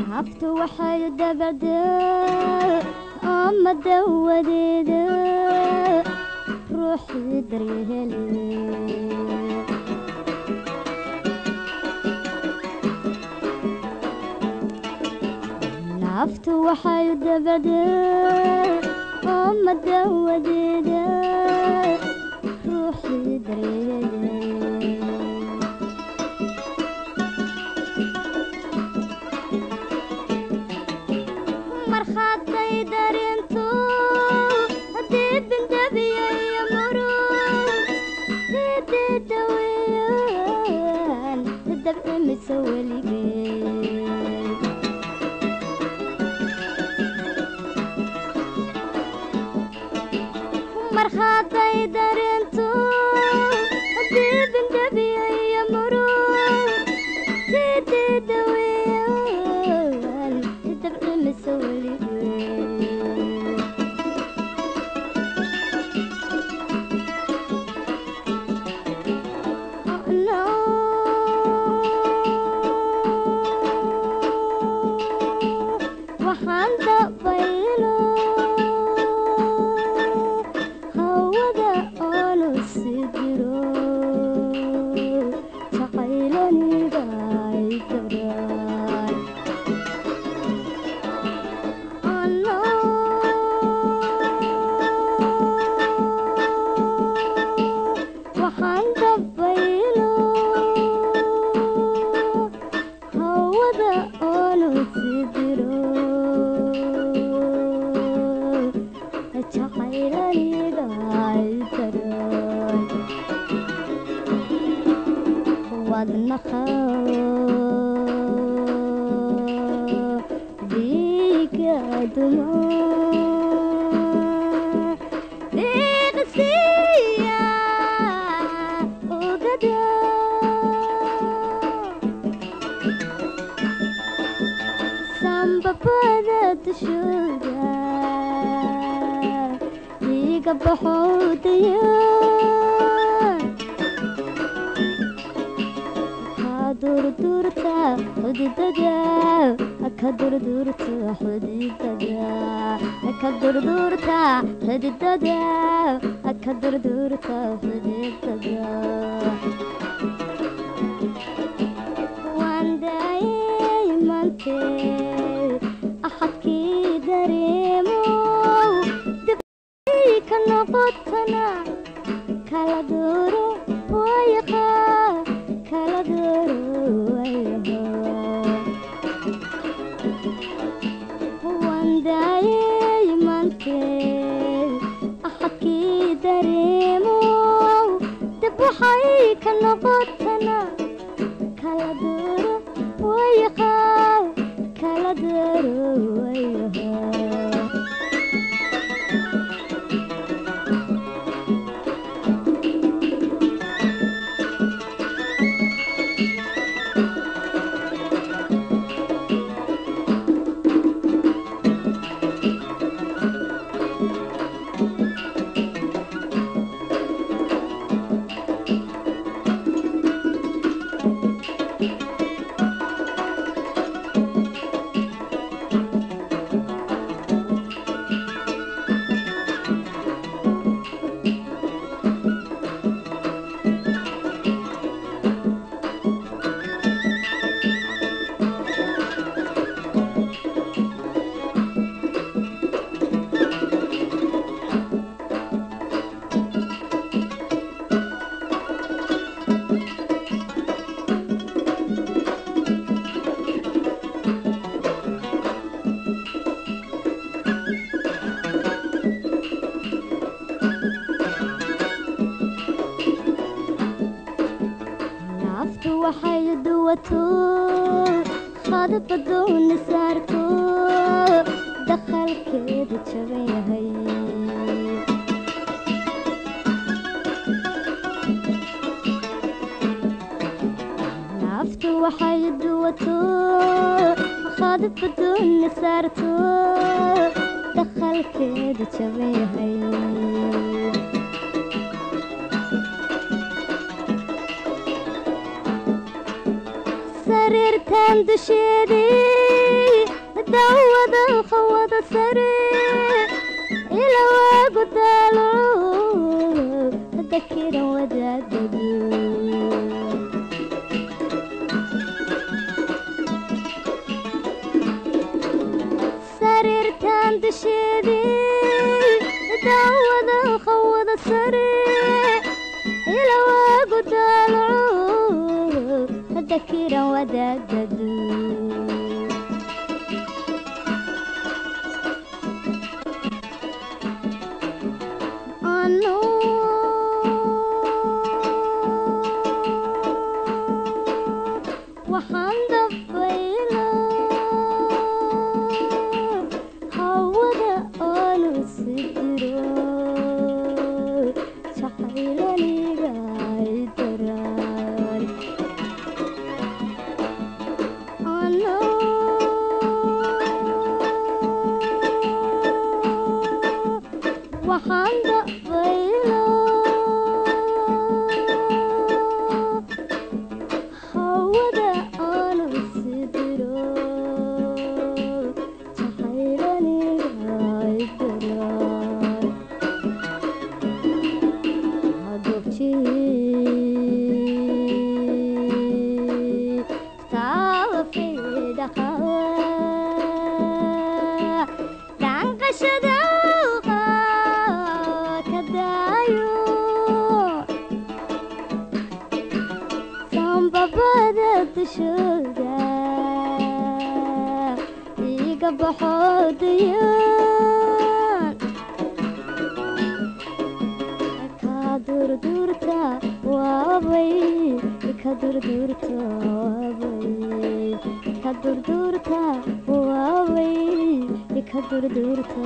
Naftu waxay dabacdaa ama dawadeeda ruuxii daryeele. Naftu waxay dabacdaa ama dawadeeda ruuxii daryeele. Markhaatay darintu dibindabiyo iyo murug tididaweyaan dabcimisa weligeed. Markhaatay darintu dibindabiyo iyo murug tididaweyaan dabcimisa weligeed. Waxaan dabaylo hawada oonu sii jiro jacaylaniga ay dabraan. Waxaan dabaylo hawada oonu sii jiro jacaylaniga ay dabraan. Wadnaha dhiiga dumo deeqsiya ogada sambabada dushooda dhiiga baxoodaya ka durdurta xudidada ka durdurta xudidada ka durdurta xudidada ka durdurta xudidada. Waan daayay maante axadkii dareemo dib ka noqotana kala dooro wayaqa kala dooro wayaha. Waan daayay maante axadkii dareemo dib waxay ka noqotana kala dooro wayaqa kala dooro wayaha. Waxay duwato khadbadoona saarto, dakhalkeedu jaban yahay. Naftu waxay duwato khadbadoona saarto, dakhalkeedu jaban yahay. Sariirtan dusheedii daawada khawada sare ila waagu daalo dakiran wadaadadu. Sariirtan dusheedii daawada khawada sare ila waagu daalo dakiran wadaadadu. Waxaan dabayla hawada aanu si jiro jacaylaniga ay daraan. Waxaan dabayla hawada aanu si jiro jacaylaniga ay daraan. Sambabada dushooda iga baxoodayaan ka durdurta waabay, ka durdurta waabay, ka durdurta waabay, ka durdurta.